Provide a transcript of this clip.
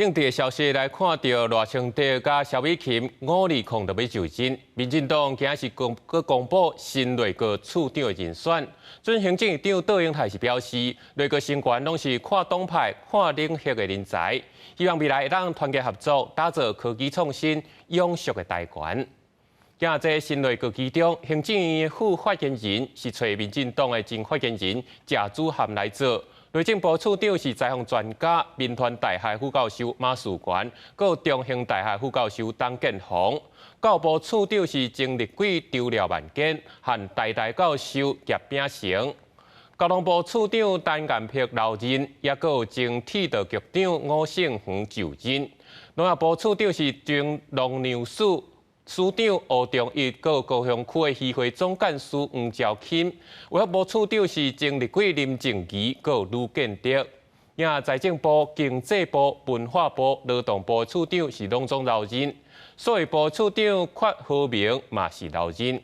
政治的消息來看著賴清德佮蕭美琴520就欲就任，民進黨今仔是公閣公布新內閣處長的人選。準行政院長卓榮泰是表示，內閣成員攏是跨黨派、跨領域的人才，希望未來會當團結合作，打造科技創新永續的台灣。今仔這新內閣其中，行政院的副發言人是揣民進黨的前發言人謝祖涵來做。內政部處長是災防專家、銘傳大學副教授馬世權，閣有中興大學副教授董建鴻。教育部處長是前立委張廖萬堅，和台大教授葉秉成。交通部處長陳建鑌留任，也閣有前鐵道局長伍勝宏就任。農業部處長是前農糧署署長吳重一，閣有高雄區的漁會總幹事黃昭欽。衛福部處長是前立委林靜儀，閣有呂建德。也財政部、經濟部、文化部、勞動部處長是攏總留任。數位部處長郝和明嘛是留任。